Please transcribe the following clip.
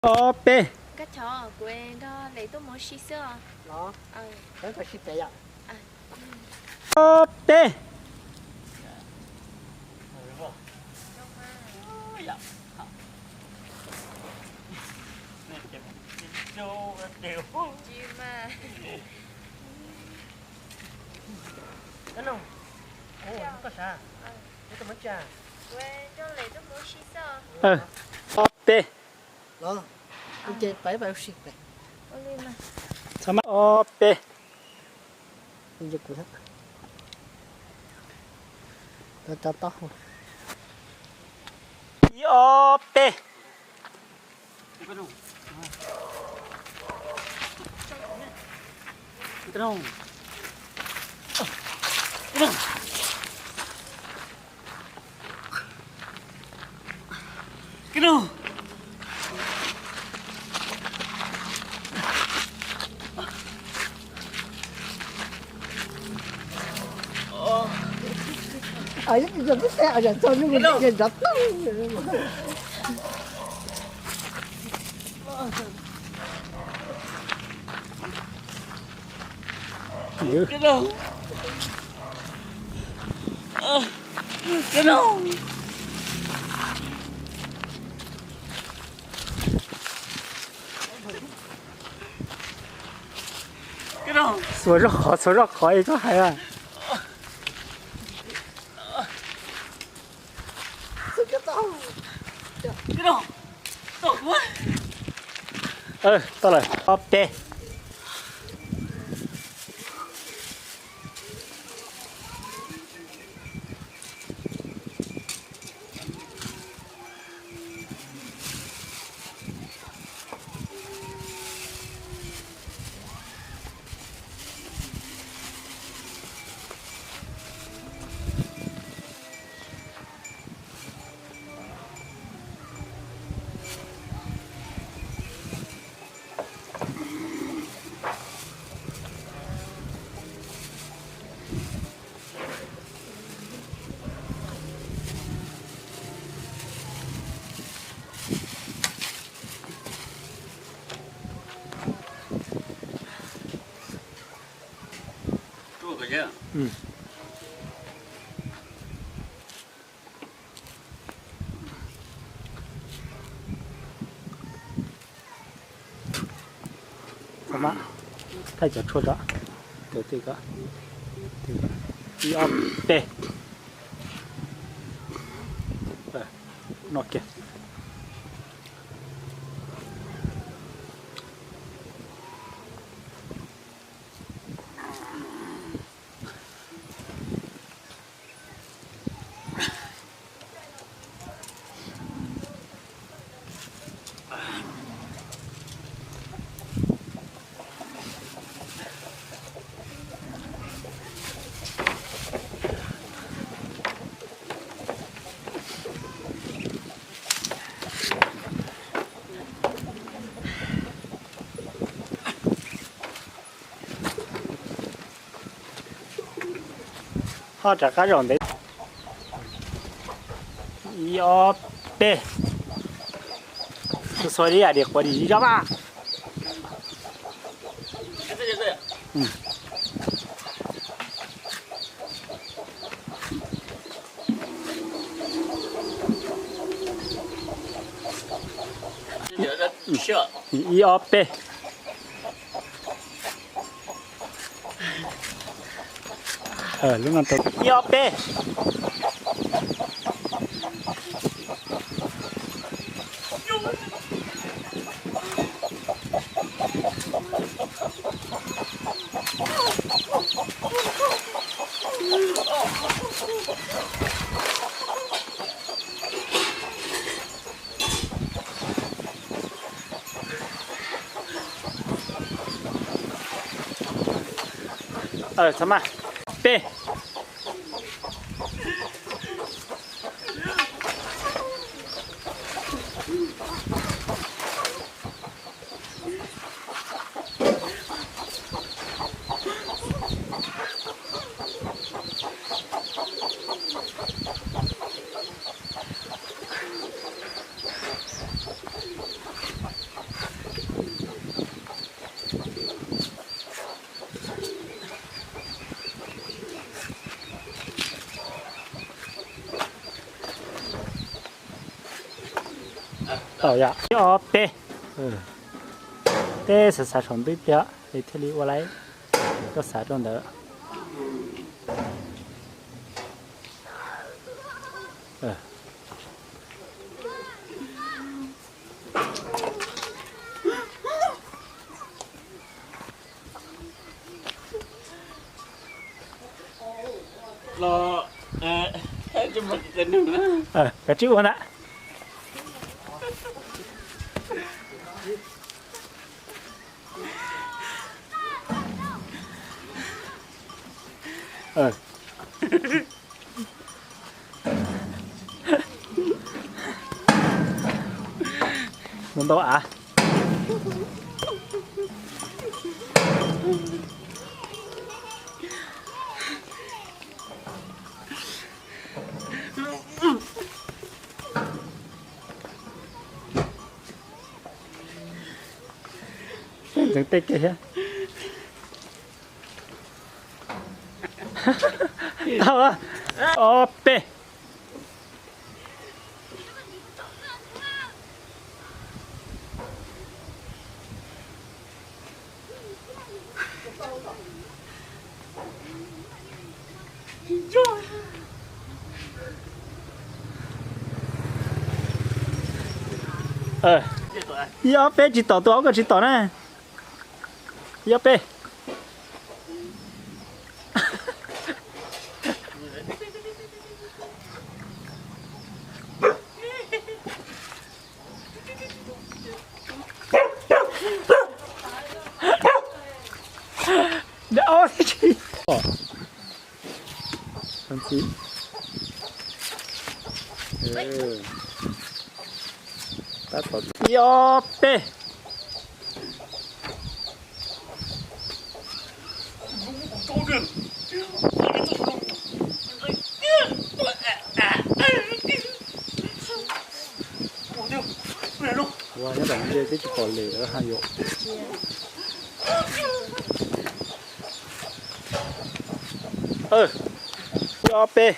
Ob peb. Ob peb. Ob peb. Txhob maj. Ob peb. Ib ob peb. Xuas zoj qhov, xuas zoj qhov es koj hais a. Tau lawm, ob peb. Thaij cov tshuaj tso. Ib ob peb. No kiag. Ho rov qab zaum ntev. Ib ob peb. Xuas xuas li yam dim quav dim zog mas. Ib ob peb. Ib ob peb. Txhob maj. Peb. Tau yom, ib ob peb. Peb xav xav saum ntwb tiag es thiaj li ua laib, koj xav rau ntawd. Kav tsij ua ntag. Ntau av. Ntxeev tej kiag thiab. Tau, ob peb. Ib ob peb tsis tom, tus aub koj tsis tom na. Ib ob peb. Ib ob peb. Ua nyob tom ntej twb tsis pom lem lawm haj yom. Ib ob peb.